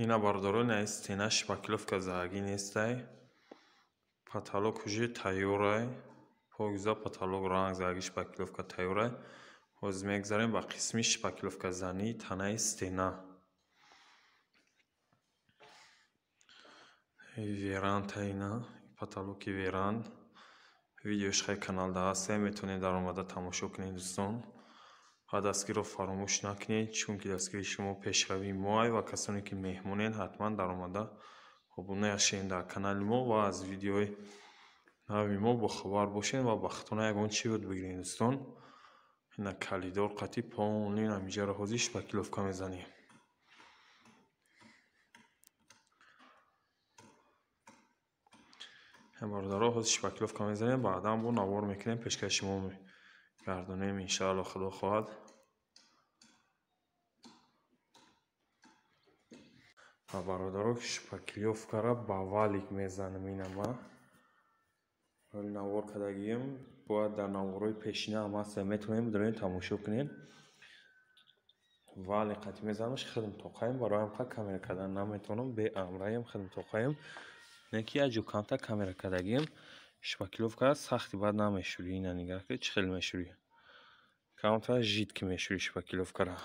Ина бародаро, ина стена шпаклёвка заҳагӣ нестай. Потолок уже тайёрай. Покиза потолок ранг заҳагӣ шпаклёвка тайёрай. Ҳозир мегзарем ба қисми шпаклёвказании танаи стена. Веранда ина, потолоки веранд. Видеош хай каналда ҳастем, метавонед даромада тамошо кунед дӯстон. Ва дастгирро фаромӯш накунед, чунки дастгири шумо пешравии моай ва касоне ки меҳмонед ҳатман даромада обуна шавед дар канали мо ва аз видеои нави мо бохабар бошед ва ба худтон ягон чӣ ёд бигиред дӯстон. Ина калидор қатъи полный ҳаминҷаро ҳозир шпаклёвка мезанем. Бародаро, ҳозир шпаклёвка мезанем, баъдан бо навор мекунем, пешкаши шумо мегардонем иншаалло, худо хоҳад. Ва бародаро, шпаклёвкара ба валик мезанем. Ина ма ҳоли навор кардагием, бояд дар наворҳои пешина ҳам ҳаст, метавонем бидорем тамошо кунем. Валик қатъи мезанамш, худм тоқаем, барои ҳам камера кардан наметавонам, беамраем, худм тоқаем. Не ки як ҷо камтар камера кардагием, шпаклёвка сахти бад намешӯрӣ. Ина нигаҳ кунед, чӣ хел мешӯрӣ. Камтар жидки мешӯрӣ шпаклёвкара.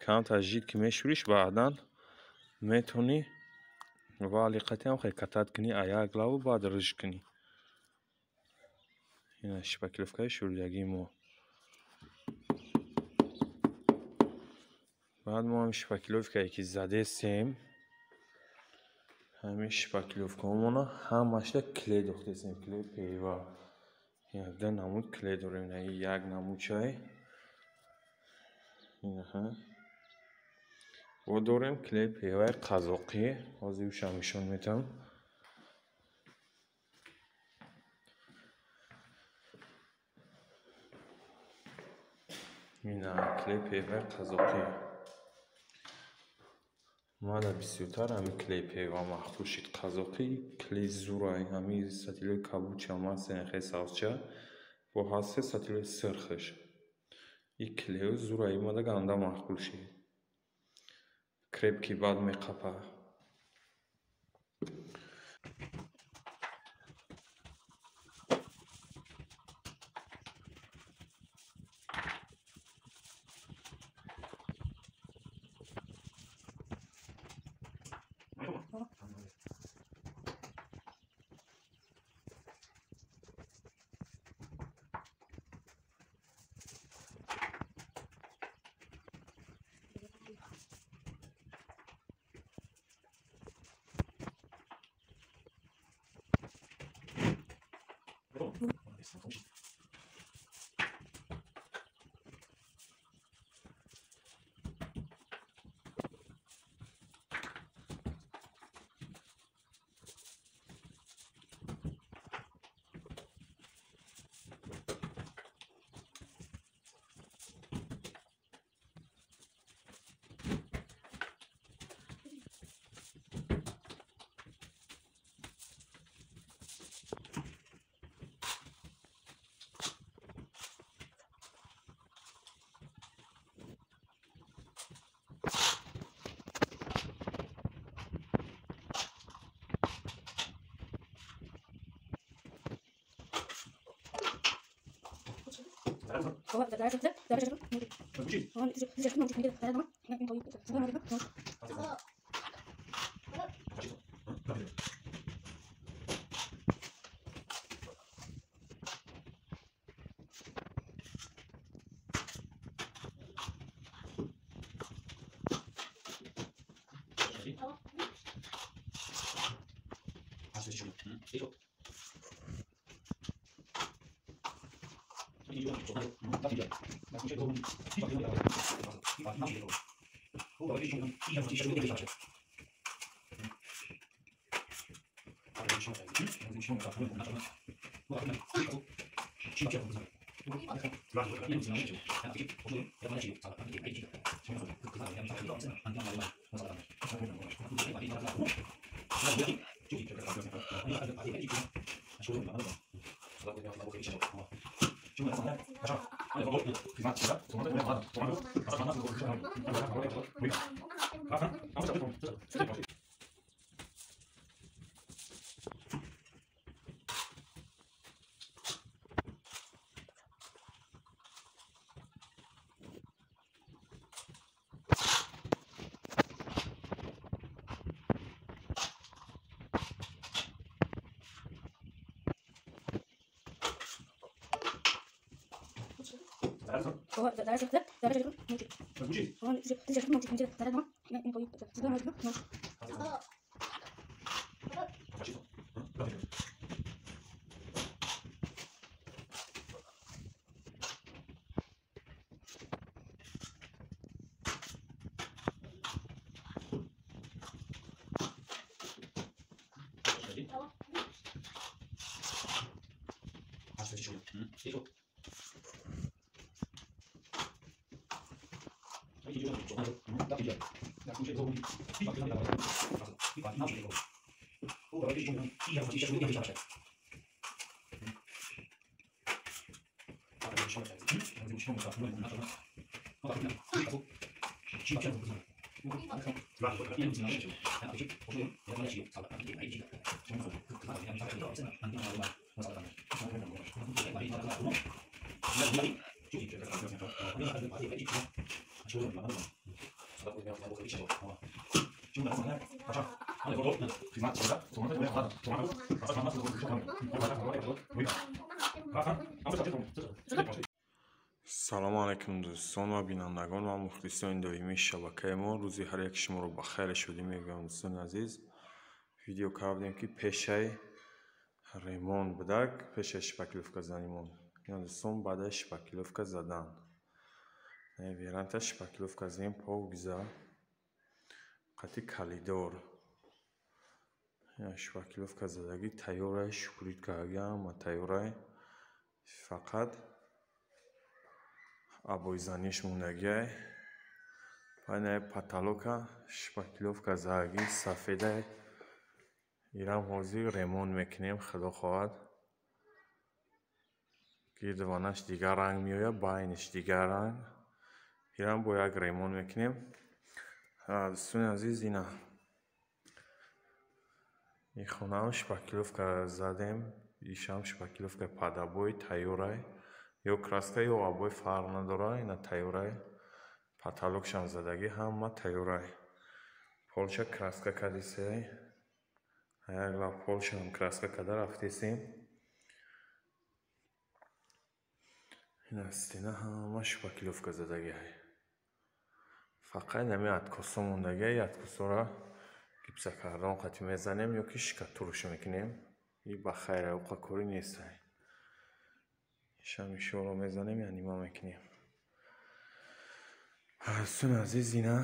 Камтар жидки мешӯриш, баъдан метавонӣ вали қатъи ҳам хел катат кунӣ, як лаву баъд риж кунӣ. Ина шпаклёвкаи шӯридагии мо. Баъд мо ҳам шпаклёвкае ки задестем, ҳамин шпаклёвкаҳомона ҳамаша клей дохтесем, клей пева. Якда намуд клей дорем, ина як намуд чай. Инаҳа. Бо дорем клей певаи қазоқӣ, ҳозир ушам нишон медиҳам. Ина клей певаи қазоқӣ. Мада бисёртар ҳамин клей пева маҳсул шид. Қазоқӣ клей зурай, ҳамин сатилои кабудчам ҳаст, хеле сабзча, бо ҳаст сатилои сирхаш. И клею зурай мада ганда маҳқул шид. Крепкий бад меқапа. Салому алайкум дӯстон ва бинандагон ва мухлисони доимии шабакаи мо. Рӯзи ҳар яки шуморо ба хайр шудӣ мегӯям дӯстони азиз. Видео кардем ки пешаи ремонт будак, пешаи шпаклёвка занимон. Ина дӯстон баъдаи шпаклёвка задан. Веранта шпаклёвка задем покиза қати калидор. Шпаклёвка задагӣ тайёрай, шукрит кардагӣ ҳама тайёрай. Фақат обойзаниш мондагиай. Баъд потолока шпаклёвка задагӣ сафедай. Ирам ҳозир ремонт мекунем, худо хоҳад. Гирдванаш дигар ранг меояд, байниш дигар ранг. Ирам бо як ремонт мекунем. Дӯстони азиз, ина ин хонаам шпаклёвка задем. Ишам шпаклёвка под обои тайёрай. Ё краска ё обои фарқ надорад, ина тайёрай. Потолокшам задагӣ ҳама тайёрай. Полша краска кардисай. Як лаб полшам краска карда рафтесем. Ина стена ҳама шпаклёвка задагиай. Фақат ҳамин откосҳо мондагиай, откосҳоро гипсокартон қатӣ мезанем ё ки штукатурш мекунем. И ба хайр, уқа корӣ нестай. Ишам ишоро мезанем, я нима мекунем. Дӯстони азиз, ина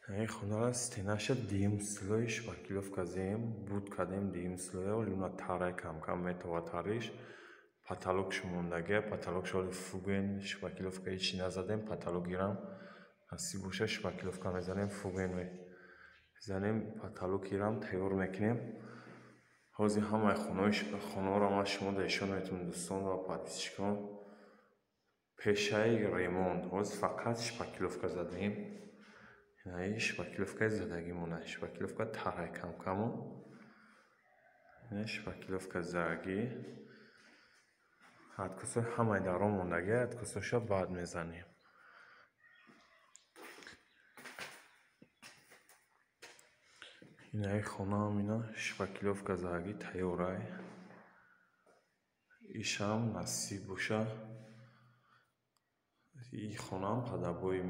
ин хонаро стенаша дуюм слой шпаклёвка задем, буд кардем дуюм слоя, луна тарай камкам метова тариш. Потолокш мондагиай, потолокш ҳоли фуген шпаклёвка ҳеҷ назадем, потолок ирам насиб боша шпаклёвка мезанем, фуген мезанем, потолок ирам тайёр мекунем. Ҳозир ҳамаи хонаҳоро ман шумо нишон метавонам дӯстон ва подписчикон. Пешаи ремонт ҳозир фақат шпаклёвка задаем. Ин шпаклёвкаи задагимона, шпаклёвка тарай камкамо. Ин шпаклёвка задагӣ. Откосҳои ҳамаи даро мондагиай, откосҳоша баъд мезанем. Инаи хонаам ина шпаклёвка задагӣ тайёрай. Ишам насиб боша. И хонаам под обои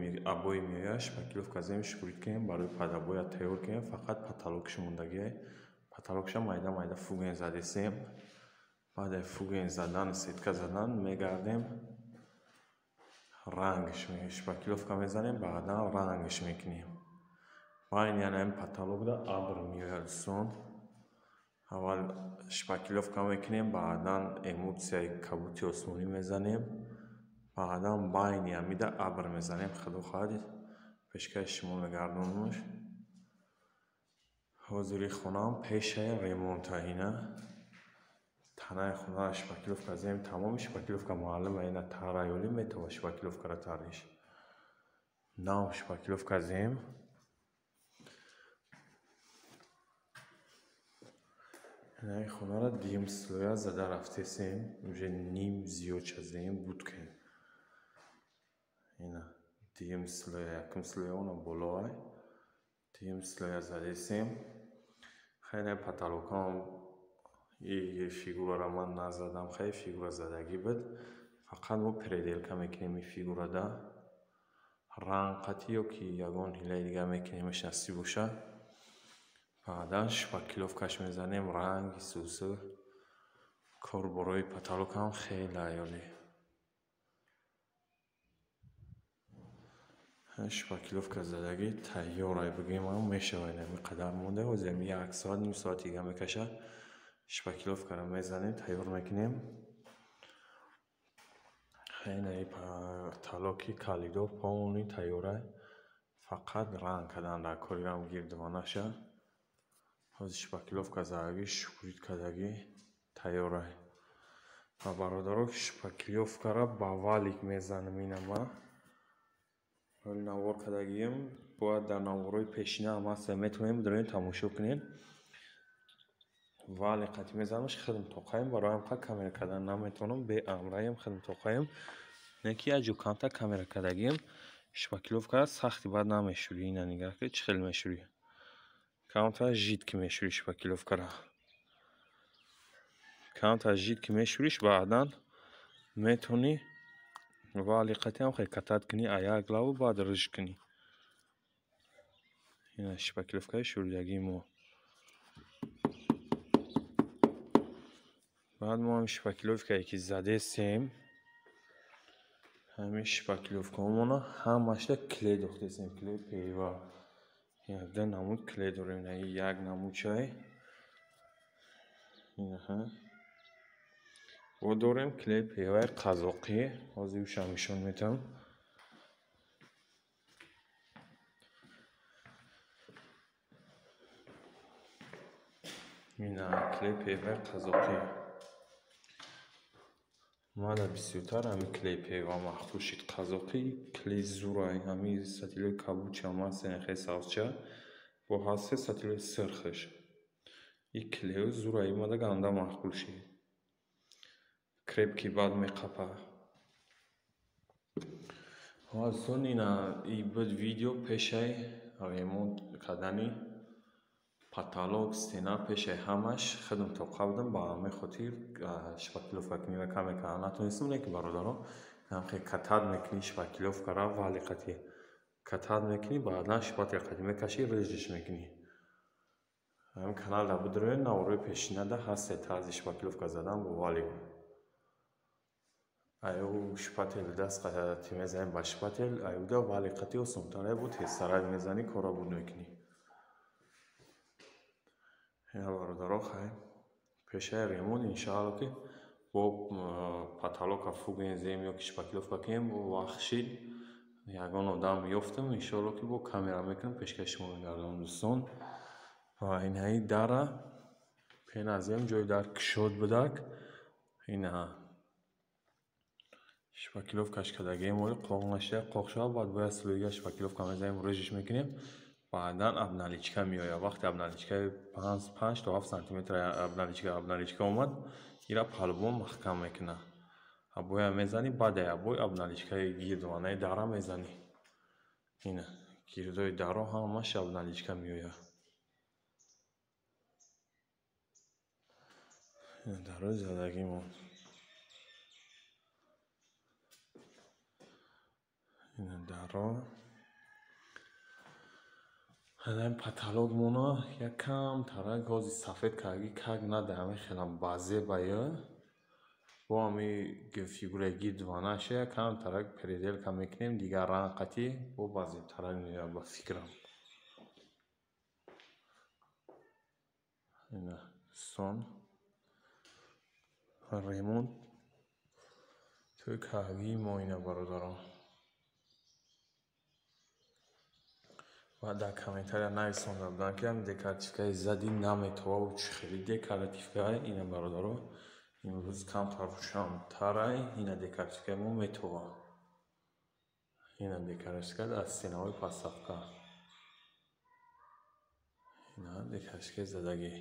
меояд, шпаклёвка задем, шпурит кунем, барои под обоя тайёр кунем. Фақат потолокш мондагиай. Потолокша майда майда фуген задесем. Баъдаи фуген задан, сетка задан мегардем, рангш шпаклёвка мезанем, баъдан рангш мекунем. Байни ана потолокда абр меояд дӯстон. Аввал шпаклёвка мекунем, баъдан эмулсияи кабути осмонӣ мезанем, баъдан байни ҳамида абр мезанем. Худо хоҳад пешкаши шумо мегардонамш. Ҳозири хонаам пешаи ремонта ина. Танаи хонаро шпаклёвка задем, тамоми шпаклёвка маълума, ина тараёлӣ метава шпаклёвкаро тариш. Нав шпаклёвка зем. Ин хонаро дуюм слоя зада рафтесем, уже ним зиёд шазем буд кем. Ина дуюм слоя, якум слоя она болоай. Дуюм слоя задесем. Хеле потолокам и фигурара ман назадам, хеле фигура задагӣ буд. Фақат мо переделка мекунем ин фигурада. Ранг қатӣ ё ки ягон ҳилаи дигар мекунемаш насиб бошад. Баъдан шпаклёвкаш мезанем, ранги сусу. Кор борои потолокам хеле аёлӣ. Шпаклёвка задагӣ тайёр ай бигӯем ам мешавад ин қадар монда. Ҳозир як соат, ним соат дига мекашад. Шпаклёвкаро мезанем, тайёр мекунем. Хеле потолоки коридор полный тайёрай. Фақат ранг кардан дар коридорам гирдова наша. Ҳозир шпаклёвка задагӣ, шприт кардагӣ тайёрай. Ва бародаро шпаклёвкаро ба валик мезанам ина ман. Ҳоли навор кардагием, бояд дар наворҳои пешина ҳам ҳаст, метавонем бидорем тамошо кунем. Валик қатӣ мезанамш, худам тоқаем, барои ҳам қад камера кардан наметавонам, беамраем, худам тоқаем. Не ки як ҷо камтар камера кардагием, шпаклёвка сахти бад намешӯрӣ. Ина нигаҳ кунед, чӣ хел мешӯрӣ. Камтар жидкий мешӯрӣ шпаклёвкаро. Камтар жидкий мешӯриш, баъдан метавонӣ валик қатӣ ҳам хел катат кунӣ, а як лаву баъд рӯж кунӣ. Ина шпаклёвкаи шӯридагии мо. Баъд мо ҳам шпаклёвкае ки задесем, ҳамин шпаклёвкаҳомона ҳамашда клей дохтесем, клей пева. Якда намуд клей дорем, ина як намуд чай. Инаҳа. Бо дорем клей певаи қазоқӣ, ҳозир ӯшам нишон медиҳам. Ина клей певаи қазоқӣ. Мана бисёртар ҳамин клей пева маъқул шид. Қазоқӣ клей зурай, ҳамин сатилои кабудчам ҳаст, яъне хеле сабзча, бо ҳаст сатилои сирхаш. Ин клею зурай, мада ганда маъқул шид. Крепкий бад меқапа. Ҳозир ина и буд видео пешаи ремонт кардани потолок, стена, пешаи ҳамаш худам тоқа будам, ба ҳамин хотир шпаклёвка кунӣ камера кардан натонистам, лекин бародаро ҳамхел катат мекунӣ шпаклёвкаро валик қатӣ катат мекунӣ, баъдан шпатель қатӣ мекашӣ, рӯжиш мекунӣ. Ҳамин каналда бидоред, наворҳои пешинада ҳаст тарзи шпаклёвка задан бо валик. Аю шпатель даст қатӣ мезанем ба шпатель, аюда валик қатӣ осонтар бо тезтарак мезанӣ, корро буд мекунӣ. Ина бародаро, хай пешаи ремонт иншаалло ки бо потолока фугем зем ё ки шпаклёвка кунем, бо вақт шид ягон одам ёфтам, иншоалло ки бо камера мекунам, пешкаши шумо мегардонам дӯстон. Ва инаи дара пеназем, ҷои дар кушод будак. Ина шпаклёвкаш кардагием, оли қоқ нашуда, қоқ шавад, баъд бояд слоига шпаклёвка мезанем, рӯжиш мекунем. Баъдан обналичка меояд. Вақте обналичкаи 5 то 7 сантиметр обналичка омад, ира палубо маҳкам мекунад. Обоя мезанӣ, баъд обой обналичкаи гирдуванаи дара мезанӣ. Ина гирдои даро ҳамаш обналичка меояд. Ина дарои задагимон. Ина даро. Ҳамин потолокмона якам тарак ҳозир сафед кардагӣ как нада, ҳамин хелам базебая. Бо ҳамин фигураи гирдуванаша якам тарак переделка мекунем, дигар ранг қатӣ бо базебтарак меояд ба фикрам. Ина дӯстон, ремонт тӯи кардагии мо ина бародарон. Ва дар комментария нависонда буданд, ки ҳамин декоративкаи задӣ наметоваву чӣ хеле декоративкае. Ина бародаро, имрӯз камтар рӯшантарай, ина декоративкаи мо метова. Ина декоративка дар стенаҳои подставка. Ина декоративкаи задагӣ.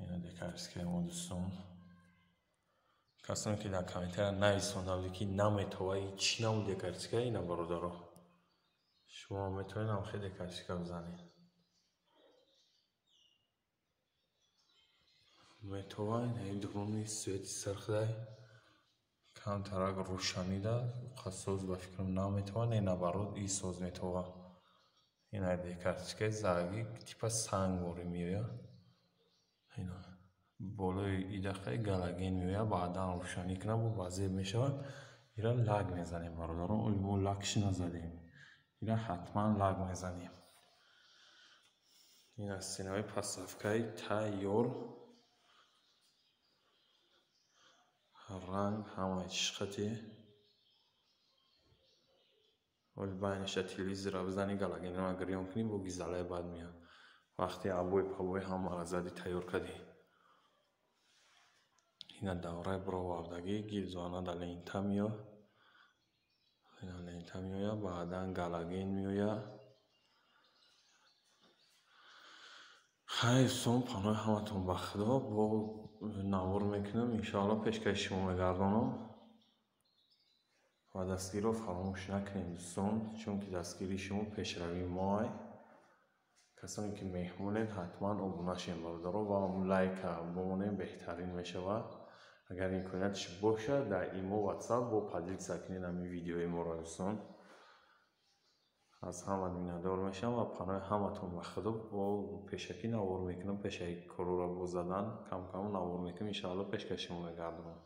Ина декоративкаи мо дӯстон. Касоне ки дар комментария нависонда будед, ки наметова, чӣ намуд декоративка, ина бародаро. Шумо метавонед ҳамхел декоративка бизанед. Метова ин дуруни свети сирхдай камтарак рӯшанида соз ба фикрам наметова, не наоборот и соз метова. Ина декоративкаи задагӣ типа сангворӣ меояд. Ина болои идақаи галоген меояд, баъдан рӯшанӣ кунад, бо вазеб мешавад. Ира лак мезанем бародарон, оли мо лакш назадем. Ира ҳатман лак мезанем. Ина стенаҳои подставкаи тайёр. Ранг ҳамаи чишқати. Оли байнаша телевизора бизанӣ, галогенро гирён кунӣ, бо гизалаи бад меояд. Вақте обои-пабои ҳамаро задӣ тайёр кардӣ. Ина давраи баровардагӣ гирдзоана дар лента меояд. Ина лента меояд, баъдан галоген меояд. Хайр дӯстон, паноҳи ҳаматон ба Худо. Бо навор мекунам, иншоалло пешкаши шумо мегардонам. Ва дастгириро фаромӯш накунед дӯстон, чунки дастгирии шумо пешравии моай. Касоне ки меҳмонед, ҳатман обуна шавед бародаро ва лайка бимонед, беҳтарин мешавад. Агар имкониятш бошад, дар имо, ватсап бо поделиться кунед ҳамин видеои моро дӯстон. Аз ҳама миннатдор мешавам ва паноҳи ҳаматон ба Худо. Бо пешакӣ навор мекунам, пешаки корҳоро бо задан кам-кам навор мекунам, иншоалло пешкаши шумо мегардонам.